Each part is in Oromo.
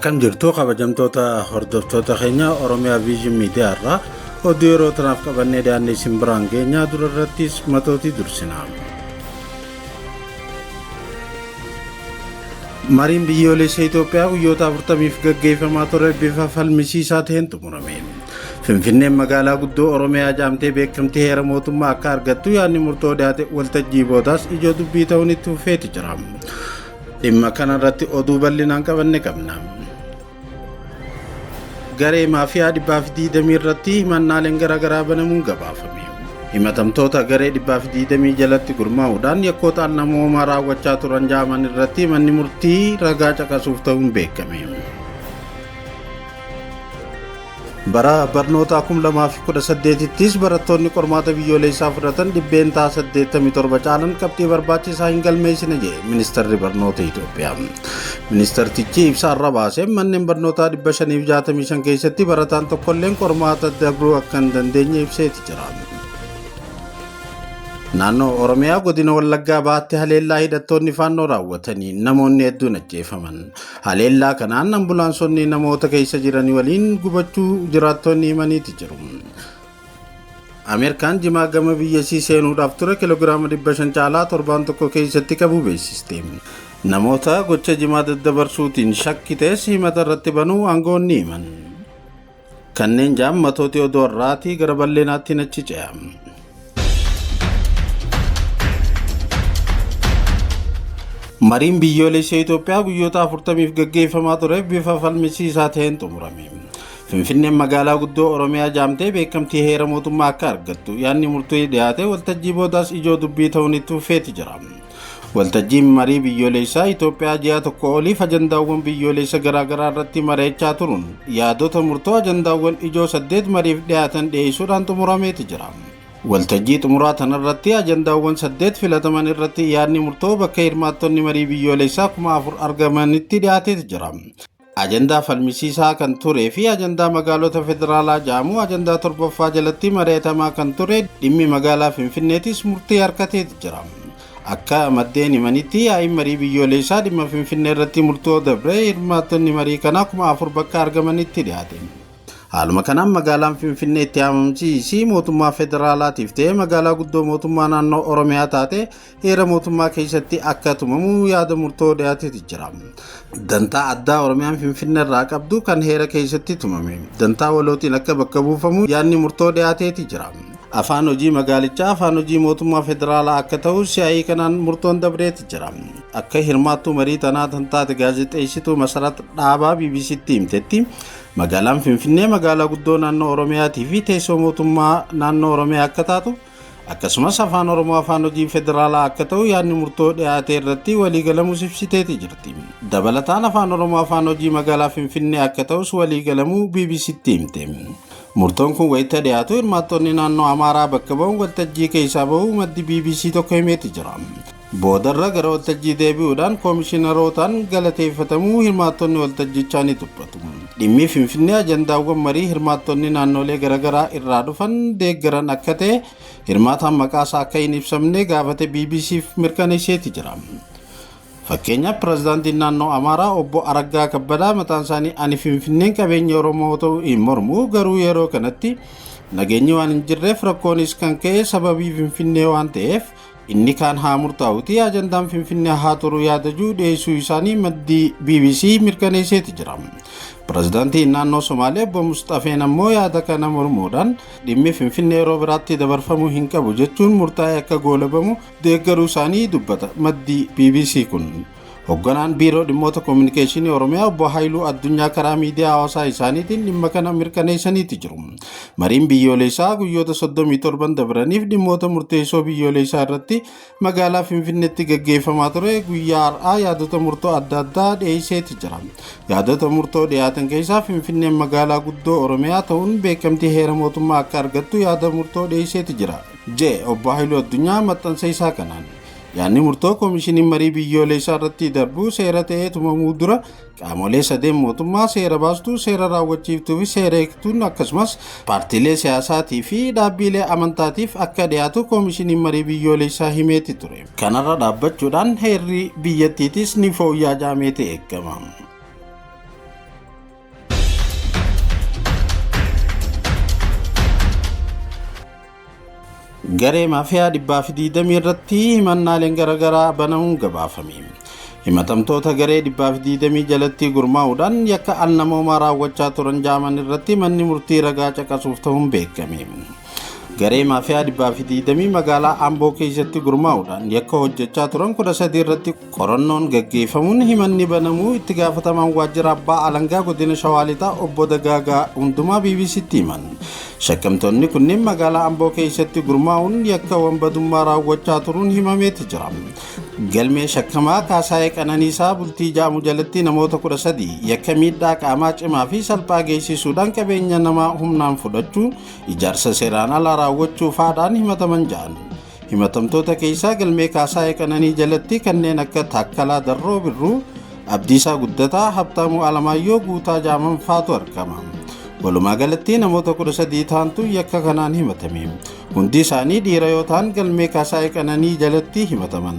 Akkam jirtu kabajamtoota hordoftoota keenya Oromiyaa Vision Media irraa oduu yeroo tanaaf qabannee dhiyaanne isin biraan geenyaa dura irrattis matootii dursina. Mariin biyyoolessa Itoophiyaa guyyoota 40f gaggeeffamaa ture bifa falmisiisaa ta'een xumurame. Finfinneen magaalaa guddoo Oromiyaa jaamtee beekamtii heera mootummaa akka argattu yaadni murtoo dhiyaate waltajjii boodaas ijoo dubbii ta'uun itti fufeeti jira. Dhimma kana irratti oduu bal'inaan qabanne qabna. Garee maafiyaa 120 irratti himannaaleen garaagaraa banamuun gabaafame. Himatamtoota garee 120 jalatti gurmaa'uudhaan yakkoota namoomaa raawwachaa turan jaaman irratti manni murtii ragaa caqasuuf ta'uun beekame. Bara barnoota 2018ttis barattoonni qormaata biyyoolessaa fudhatan 87% caalan qabxii barbaachisaa hin galmeessine jedhe ministeerri barnoota Itoophiyaa. Ministeertichi ibsa irra baaseen manneen barnootaa 565 keessatti barataan tokkolleen qormaata dabruu akka hin dandeenye ibseeti jira. Naannoo Oromiyaa godina Wallaggaa Bahaatti haleellaa hidhattoonni faannoo raawwatanii namoonni hedduun ajjeefaman. Haleellaa kanaan ambulaansonni namoota keessa jiran waliin gubachuu jiraattonni himaniiti jiru. Ameerikaan jimaa gama biyyasii seenuudhaaf ture kiloogiraama 500 caalaa torbaan tokko keessatti qabuu beeksiste. Namoota gocha jimaa daddabarsuutiin shakkitees himata irratti banuu aangoonni himan. Kanneen jaan matooti oduu har'aatii gara bal'inaatti achi ce'a. Mariin biyyoolessa Itoophiyaa guyyoota 40f gaggeeffamaa ture bifa falmisiisaa ta'een xumurame. Finfinneen magaalaa guddoo Oromiyaa jaamtee beekamtii heera mootummaa akka argattu yaadni murtii dhiyaate waltajjii boodaas ijoo dubbii ta'uun itti fufeeti jira. Waltajjiin marii biyyoolessaa Itoophiyaa ji'a tokko oliif ajandaawwan biyyoolessa garaagaraa irratti mari'achaa turuun yaadota murtoo ajandaawwan ijoo 8 mariif dhiyaatan dhiyeessuudhaan xumurameeti jira. Waltajjii xumuraa tanarratti ajandaawwan 8 filataman irratti yaadni murtoo bakka hirmaattonni marii biyyoolessaa 4,000 argamanitti dhiyaateeti jira. Ajandaa falmisiisaa kan turee fi ajandaa magaalota federaalaa jedhamu ajandaa torbaffaa jalatti mari'atamaa kan ture dhimmi magaalaa Finfinneetis murtii harkateeti jira. Akka maddeen himanitti yaa'iin marii biyyoolessaa dhimma Finfinnee irratti murtoo dabre hirmaattonni marii kanaa 4,000 bakka argamanitti dhiyaate. Haaluma kanaan magaalaan Finfinnee itti aamamsiisii mootummaa federaalaatiif ta'ee magaalaa guddoo mootummaa naannoo Oromiyaa taate heera mootummaa keessatti akka tumamu yaada murtoo dhiyaateeti jira. Dantaa addaa Oromiyaan Finfinnee irraa qabdu kan heera keessatti tumame dantaa walootiin akka bakka buufamu yaadni murtoo dhiyaateeti jira. Afaan hojii magaalichaa afaan hojii mootummaa federaalaa akka ta'u si'aayii kanaan murtoon dabreeti jira. Akka hirmaattuu marii tanaa tan taate gaazexeessituu Masarat Dhaabaa BBCtti himtetti magaalaan Finfinnee magaalaa guddoo naannoo Oromiyaatii fi teessoo mootummaa naannoo Oromiyaa akka taatu akkasumas afaan Oromoo afaan hojii federaalaa akka ta'u yaadni murtoo dhiyaate irratti waliigalamuus ibsiteeti jirti. Dabalataan afaan Oromoo afaan hojii magaalaa Finfinnee akka ta'us waliigalamuu BBCtti himte. Murtoon kun wayita dhiyaatu hirmaattonni naannoo Amaaraa bakka ba'uun waltajjii keessaa ba'uu maddi BBC tokko himeeti jira. Boodarra gara waltajjii deebi'uudhaan koomishinarootaan galateeffatamuu hirmaattonni waltajjichaa ni dubbatu. Dhimmi Finfinnee ajandaawwan marii hirmaattonni naannolee garaagaraa irraa dhufan deeggaran akka ta'e hirmaataan maqaasaa akka hin ibsamne gaafate BBCf mirkaneesseeti jira. Fakkeenyaaf pirezidaantiin naannoo Amaaraa obbo Araggaa Kabbadaa mataan isaanii ani Finfinneen qabeenya Oromoo ta'uu hin mormu garuu yeroo kanatti nageenyi waan hin jirreef rakkoonis kan ka'e sababii Finfinnee waan ta'eef inni kaan haa murtaa'uti ajandaan Finfinnee haa turu yaada jiru dhiyeessuu isaanii maddi BBC mirkaneesseeti jira. Pirezidaantiin naannoo Somaalee obbo Musxafeen ammoo yaada kana mormuudhaan dhimmi Finfinnee yeroo biraatti dabarfamuu hin qabu jechuun murtaa'ee akka goolabamu deeggaruu isaanii dubbata maddi BBC kun. Hoogganaan biiroo dhimmoota koominikeeshinii Oromiyaa obbo Haayiluu Addunyaa karaa miidiyaa hawaasaa isaaniitiin dhimma kana mirkaneessaniiti jiru. Mariin biyyoolessaa guyyoota 37 dabraniif dhimmoota murteessoo biyyoolessaa irratti magaalaa Finfinneetti gaggeeffamaa ture guyyaa har'aa yaadota murtoo adda addaa dhiyeesseeti jira. Yaadota murtoo dhiyaatan keessaa Finfinneen magaalaa guddoo Oromiyaa ta'uun beekamtii heera mootummaa akka argattu yaada murtoo dhiyeesseeti jira. Jee obbo Haayiluu Addunyaa maxxansa isaa kanaan. Yaadni murtoo koomishiniin marii biyyoolessaa irratti darbu seera ta'ee tumamuu dura qaamolee sadeen mootummaa seera baastuu, seera raawwachiiftuu fi seera eegtuun akkasumas paartiilee siyaasaatii fi dhaabbilee amantaatiif akka dhiyaatu koomishiniin marii biyyoolessaa himeeti ture. Kanarra dhaabbachuudhaan heerri biyyattiitis ni fooyya'aa jedhameeti eegama. Garee maafiyaa 120 irratti himannaaleen garaagaraa banamuun gabaafame. Himatamtoota garee 120 jalatti gurmaa'uudhaan yakka al namoomaa raawwachaa turan jaaman irratti manni murtii ragaa caqasuuf ta'uun beekame. Garee maafiyaa 120 magaalaa Amboo keessatti gurmaa'uudhaan yakka hojjechaa turan 13 irratti qorannoon gaggeeffamuun himanni banamuu itti gaafatamaan waajjira abbaa alangaa godina Shawaa Lixaa obbo Dagaagaa Hundumaa BBCtti himan. Shakkamtoonni kunneen magaalaa Amboo keessatti gurmaa'uun yakka wanbadummaa raawwachaa turuun himameeti jira. Galmee shakkamaa Kaasaayee Qananiisaa Bultii Jaamu jalatti namoota 13 yakka miidhaa qaamaa cimaa fi salphaa geessisuudhaan qabeenya namaa humnaan fudhachuu, ijaarsa seeraan alaa raawwachuu faadhaan himataman ja'an. Himatamtoota keessaa galmee Kaasaayee Qananii jalatti kanneen akka Taakkalaa Darroo Birruu, Abdiisaa Guddataa, Habtaamuu Alamaayyoo Guutaa Jaaman faatu argama. Walumaa galatti namoota 13 ta'antu yakka kanaan himatame. Hundi isaanii dhiira yoo ta'an galmee Kaasaayee Qananii jalatti himataman.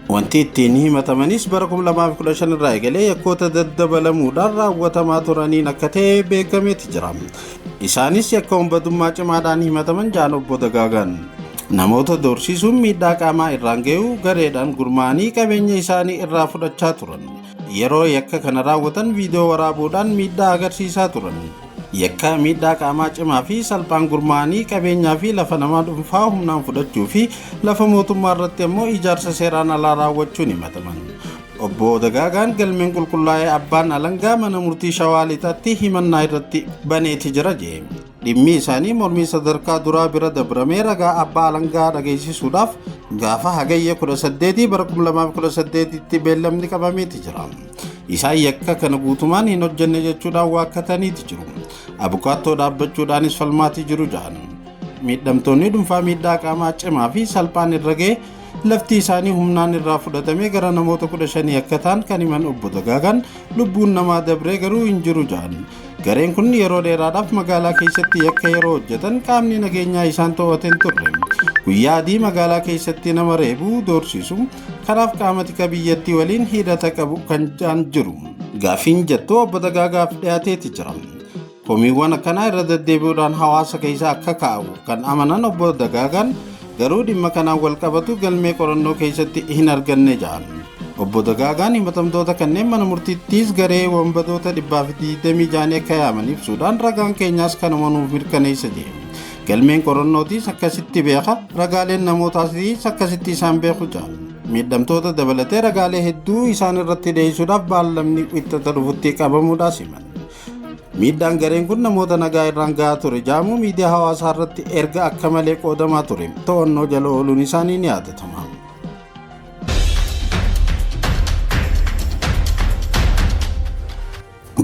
Wanti ittiin himatamanis bara 2015 irraa eegalee yakkoota daddabalamuudhaan raawwatamaa turaniin akka ta'e beekameeti jira. Isaanis yakka wanbadummaa cimaadhaan himataman jaan obbo Dagaagaan. Namoota doorsiisuun miidhaa qaamaa irraan ga'uu gareedhaan gurmaa'anii qabeenya isaanii irraa fudhachaa turan. Yeroo yakka kana raawwatan viidiyoo waraabuudhaan miidhaa agarsiisaa turan. Yakka miidhaa qaamaa cimaa fi salphaan gurmaa'anii qabeenyaa fi lafa namaa dhuunfaa humnaan fudhachuu fi lafa mootummaa irratti ammoo ijaarsa seeraan alaa raawwachuun himataman. Obbo Dagaagaan galmeen qulqullaa'ee abbaan alangaa mana murtii Shawaa Lixaatti himannaa irratti baneeti jira jee. Dhimmi isaanii mormii sadarkaa duraa bira dabramee ragaa abbaa alangaa dhageessisuudhaaf gaafa hagayya 18 bara 2018tti beellamni qabameeti jira. Isaan yakka kana guutumaan hin hojjenne jechuudhaan waakkataniiti jiru. Abukaattoo dhaabbachuudhaanis falmaatii jiru jedhan. Miidhamtoonni dhuunfaa miidhaa qaamaa cimaa fi salphaan irra ga'e lafti isaanii humnaan irraa fudhatamee gara namoota 15 akka ta'an kan himan obbo Dagaagaan lubbuun namaa dabree garuu hin jiru jedhan. Gareen kun yeroo dheeraadhaaf magaalaa keessatti yakka yeroo hojjetan qaamni nageenyaa isaan to'ate hin turre. Guyyaa adii magaalaa keessatti nama reebuu doorsisu kanaaf qaama tika biyyattii waliin hidhata qabu kan jaan jiru. Gaaffiin jettu obbo Dagaagaaf dhiyaateeti jira. Komiiwwan akkanaa irra deddeebi'uudhaan hawaasa keessa akka kaa'u kan amanan obbo Dagaagaan garuu dhimma kanaan wal qabatu galmee qorannoo keessatti hin arganne jedhan. Obbo Dagaagaan himatamtoota kanneen mana murtiittis garee wanbadoota 126 akka yaaman ibsuudhaan ragaan keenyaas kanuma nuuf mirkaneessa jedhe. Galmeen qorannootis akkasitti beeka ragaaleen namootaas akkasitti isaan beeku jedhan. Miidhamtoota dabalatee ragaalee hedduu isaan irratti dhiyeessuudhaaf baallamni wixata dhufutti qabamuudhaas himan. Miidhaan gareen kun namoota nagaa irraan gahaa ture jaamuu miidiyaa hawaasaa irratti erga akka malee qoodamaa ture to'annoo jala ooluun isaanii ni yaadatama.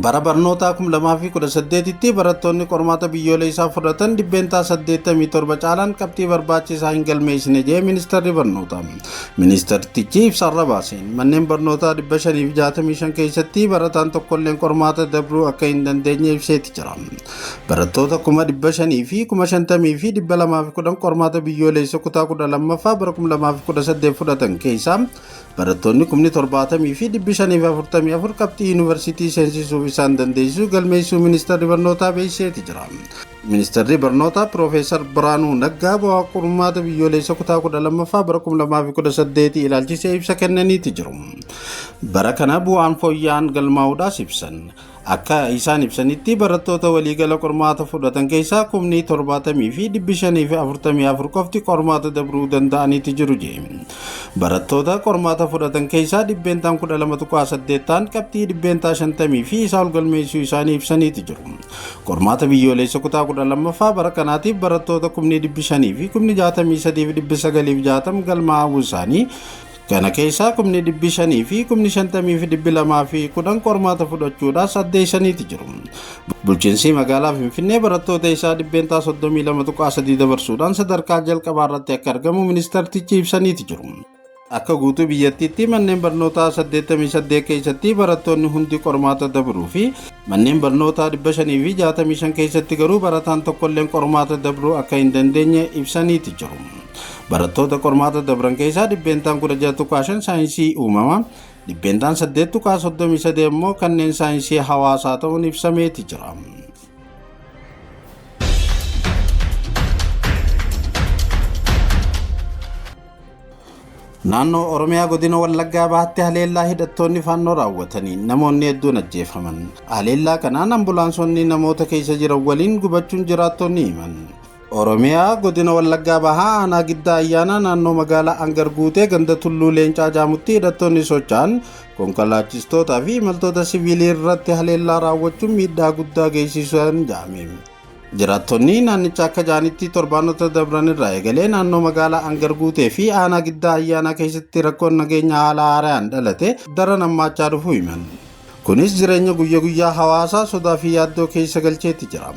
Bara barnootaa 2018tti barattoonni qormaata biyyoolessaa fudhatan 87% caalaan qabxii barbaachisaa hin galmeessine jedhe ministeerri barnootaa. Ministeertichi ibsarra baaseen manneen barnootaa 565 keessatti barataan tokkolleen qormaata dabruu akka hin dandeenye ibseeti jira. Barattoota 500,000 fi 50,210 qormaata biyyoolessa kutaa 12ffaa bara 2018 fudhatan keessaa barattoonni 70,544 qabxii yuunivarsiitii seensisuuf isaan dandeessisu galmeessuu ministeerri barnootaa beeksiseeti jira. Ministeerri barnootaa Piroofeesar Biraanuu Naggaa bu'aa qormaata biyyoolessa kutaa 12ffaa bara 2018 ilaalchisee ibsa kennaniiti jiru. Bara kana bu'aan fooyya'aan galmaa'uudhaas ibsan. Akka isaan ibsanitti barattoota waliigala qormaata fudhatan keessaa 70,544 qofti qormaata dabruu danda'aniiti jiru jee. Barattoota qormaata fudhatan keessaa 12.8% ta'an qabxii 50% fi isaa ol galmeessuu isaanii ibsaniiti jiru. Qormaata biyyoolessa kutaa 12ffaa bara kanaatiif barattoota 500,000 fi 63,960 galmaa'uu isaanii kana keessaa 500,000 fi 50,210 qormaata fudhachuudhaas addeessaniiti jiru. Bulchiinsi magaalaa Finfinnee barattoota isaa 32.3% dabarsuudhaan sadarkaa jalqabaa irratti akka argamu ministeertichi ibsaniiti jiru. Akka guutuu biyyattiitti manneen barnootaa 88 keessatti barattoonni hundi qormaata dabruu fi manneen barnootaa 565 keessatti garuu barataan tokkolleen qormaata dabruu akka hin dandeenye ibsaniiti jiru. Barattoota qormaata dabran keessaa 16.5% saayinsii uumamaa, 8.33% immoo kanneen saayinsii hawaasaa ta'uun ibsameeti jira. Naannoo Oromiyaa godina Wallaggaa Bahaatti haleellaa hidhattoonni Faannoo raawwataniin namoonni hedduun ajjeefaman. Haleellaa kanaan ambulaansonni namoota keessa jiran waliin gubachuun jiraattonni himan. Oromiyaa godina Wallaggaa Bahaa aanaa Giddaa Ayyaanaa naannoo magaalaa Angar Guutee ganda Tulluu Leencaa Jaamutti hidhattoonni socho'an konkolaachistootaa fi imaltoota siviilii irratti haleellaa raawwachuun miidhaa guddaa geessisan jedhame. Jiraattonni naannichaa akka jedhanitti torbaanota dabran irraa eegalee naannoo magaalaa Angar Guutee fi aanaa Giddaa Ayyaanaa keessatti rakkoon nageenya haala haaraan dhalate daran hammaachaa dhufuu himan. Kunis jireenya guyya guyyaa hawaasaa sodaa fi yaaddoo keessa galcheetti jira.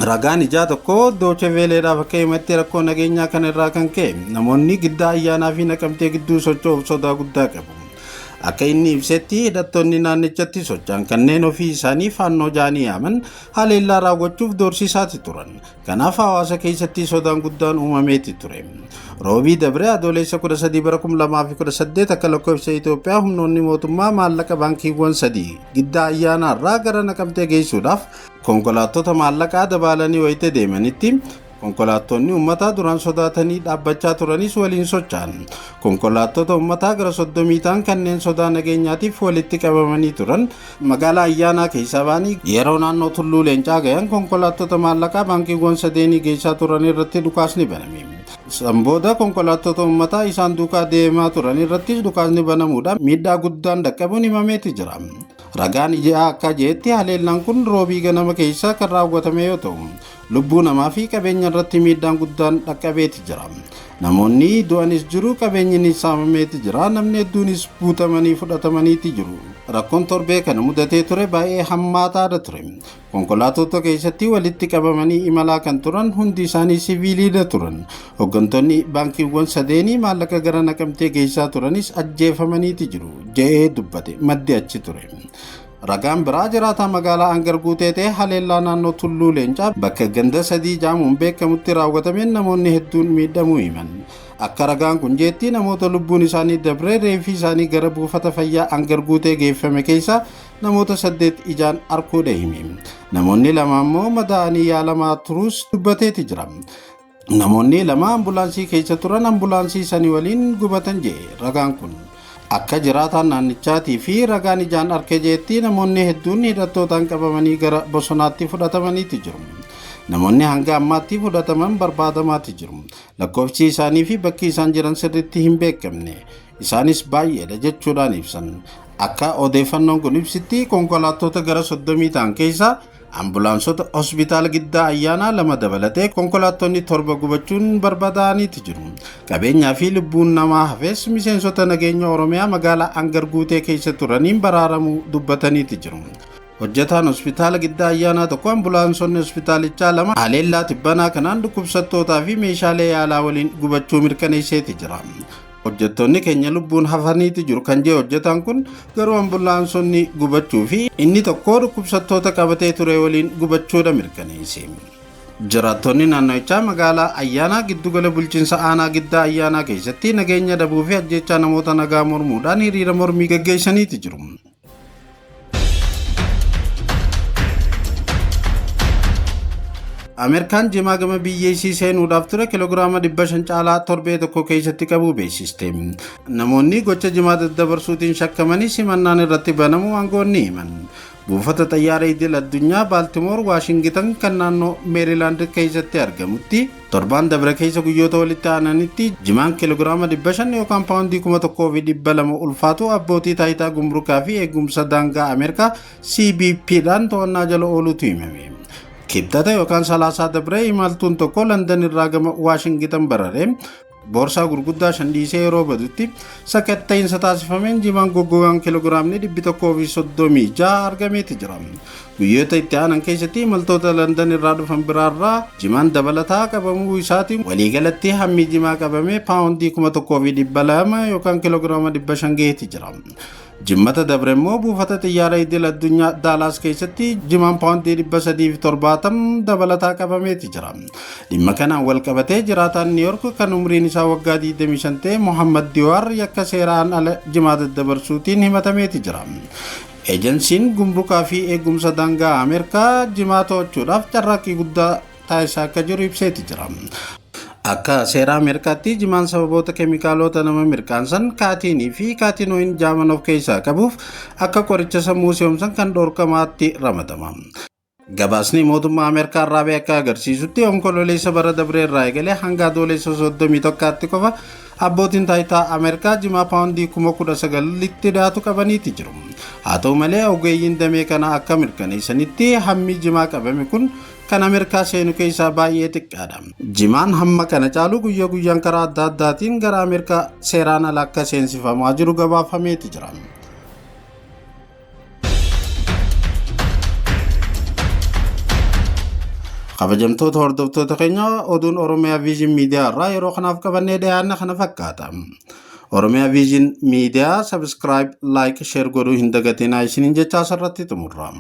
Ragaan ijaa tokko Dooche Veeleedhaaf akka himetti rakkoo nageenyaa kana irraa kan ka'e namoonni Giddaa Ayyaanaa fi Naqamtee gidduu socho'uuf sodaa guddaa qabu. Akka inni ibsetti hidhattoonni naannichatti socho'an kanneen ofii isaanii Faannoo ja'anii yaaman haleellaa raawwachuuf doorsisaati turan. Kanaaf hawaasa keessatti sodaan guddaan uumameeti ture. Roobii dabre Adoolessa 13 bara 2018 akka lakkoofsa Itoophiyaa humnoonni mootummaa maallaqa baankiiwwan sadii Giddaa Ayyaanaa irraa gara Naqamtee geessuudhaaf konkolaattota maallaqaa dabaalanii wayita deemanitti konkolaattonni uummataa duraan sodaatanii dhaabbachaa turanis waliin socho'an. Konkolaattota uummataa gara 30 ta'an kanneen sodaa nageenyaatiif walitti qabamanii turan magaalaa Ayyaanaa keessaa ba'anii yeroo naannoo Tulluu Leencaa gahan konkolaattota maallaqaa baankiiwwan sadeenii geessaa turan irratti dhukaasni baname. San booda konkolaattota uummataa isaan duukaa deemaa turan irrattis dhukaasni banamuudhaan miidhaa guddaan dhaqqabuun himameeti jira. Ragaan ijaa akka jeetti haleellaan kun Roobii ganama keessa kan raawwatame yoo ta'u, lubbuu namaa fi qabeenya irratti miidhaan guddaan dhaqqabeeti jira. Namoonni du'anis jiru, qabeenyinis saamameeti jira, namni hedduunis buutamanii fudhatamaniiti jiru. Rakkoon torbee kana mudatee ture baay'ee hammaataadha ture. Konkolaattota keessatti walitti qabamanii imalaa kan turan hundi isaanii siviiliidha turan. Hooggantoonni baankiiwwan sadeenii maallaqa gara Naqamtee geessaa turanis ajjeefamaniiti jiru je'ee dubbate maddi achi ture. Ragaan biraa jiraataa magaalaa Angar Guutee ta'e haleellaa naannoo Tulluu Leencaa bakka ganda sadii jaamuun beekamutti raawwatameen namoonni hedduun miidhamuu himan. Akka ragaan kun jeetti namoota lubbuun isaanii dabree reeffi isaanii gara buufata fayyaa Angar Guutee geeffame keessaa namoota 8 ijaan arguudha hime. Namoonni lama ammoo madaa'anii yaalamaa turuus dubbateeti jira. Namoonni lama ambulaansii keessa turan ambulaansii sanii waliin gubatan jee ragaan kun. Akka jiraataan naannichaatii fi ragaan ijaan arke jeetti namoonni hedduun hidhattootaan qabamanii gara bosonaatti fudhatamaniiti jiru. Namoonni hanga ammaatti fudhataman barbaadamaati jiru. Lakkoofsi isaanii fi bakki isaan jiran sirriitti hin beekamne. Isaanis baay'eedha jechuudhaan ibsan. Akka odeeffannoon kun ibsitti konkolaattota gara 30 ta'an keessaa ambulaansota hospitaala Giddaa Ayyaanaa lama dabalatee konkolaattonni torba gubachuun barbadaa'aniiti jiru. Qabeenyaa fi lubbuun namaa hafes miseensota nageenya Oromiyaa magaalaa Angar Guutee keessa turaniin baraaramuu dubbataniiti jiru. Hojjetaan hospitaala Giddaa Ayyaanaa tokko ambulaansonni hospitaalichaa lama haleellaa tibbanaa kanaan dhukkubsattootaa fi meeshaalee yaalaa waliin gubachuu mirkaneesseeti jira. Hojjettoonni keenya lubbuun hafaniiti jiru kan jee hojjetaan kun garuu ambulaansonni gubachuu fi inni tokko dhukkubsattoota qabatee ture waliin gubachuudha mirkaneesse. Jiraattonni naannichaa magaalaa Ayyaanaa giddugala bulchiinsa aanaa Giddaa Ayyaanaa keessatti nageenya dhabuu fi ajjeechaa namoota nagaa mormuudhaan hiriira mormii gaggeessaniiti jiru. Ameerikaan jimaa gama biyya isii seenuudhaaf ture kiloogiraama 500 caalaa torbee tokko keessatti qabuu beeksiste. Namoonni gocha jimaa daddabarsuutiin shakkamanii simannaan irratti banamuu aangoonni himan. Buufata xayyaara idil addunyaa Baaltimoor Waashingitan kan naannoo Meerilaand keessatti argamutti torbaan dabre keessa guyyoota walitti aananitti jimaan kiloogiraama 500 yookaan paawundii 1200 ulfaatu abbootii taayitaa gumrukaa fi eegumsa daangaa Ameerikaa CBP dhaan to'annaa jala ooluutu himame. Kibxata yookaan Salaasaa dabree imaltuun tokko Landan irraa gama Waashingitan bararee boorsaa gurguddaa shan dhiisee yeroo badutti sakatta'iinsa taasifameen jimaan goggogaan kiloogiraamni 136 argameeti jira. Guyyoota itti aanan keessatti imaltoota Landan irraa dhufan biraarraa jimaan dabalataa qabamuu isaatiin waliigalatti hammi jimaa qabame paawundii 1200 yookaan kiloogiraama 500 gaheeti jira. Jimmata dabre immoo buufata xiyyaara idil addunyaa Daalaas keessatti jimaan paawundii 370 dabalataa qabameeti jira. Dhimma kanaan wal qabatee jiraataan Niiyork kan umriin isaa waggaa 25 ta'e Mohammad Diwaar yakka seeraan ala jimaa daddabarsuutiin himatameeti jira. Ejensiin gumrukaa fi eegumsa daangaa Ameerikaa jimaa to'achuudhaaf carraaqqii guddaa taasisaa akka jiru ibseeti jira. Akka seera Ameerikaatti jimaan sababoota keemikaalota nama mirqaansan kaatiinii fi kaatinooyin jaaman of keessaa qabuuf akka qoricha sammuu si'oomsan kan dhorkamaatti ramadama. Gabaasni mootummaa Ameerikaa irraa ba'e akka agarsiisutti, Onkololeessa bara dabree irraa eegalee hanga Adoolessa 31tti qofa abbootiin taayitaa Ameerikaa jimaa paawundii 19,000tti dhiyaatu qabaniiti jiru. Haa ta'u malee, ogeeyyiin damee kana akka mirkaneessanitti hammi jimaa qabame kun kan Ameerikaa seenu keessaa baay'ee xiqqaadha. Jimaan hamma kana caalu guyyaa guyyaan karaa adda addaatiin gara Ameerikaa seeraan ala akka seensifamaa jiru gabaafameeti jira. Kabajamtoota hordoftoota keenya, oduun Oromiyaa Vision Miidiyaa irraa yeroo kanaaf qabannee dhiyaanna kana fakkaata. Oromiyaa Vision Miidiyaa subscribe, like, share godhuu hin dagatinaa isiniin jecha asirratti xumurra.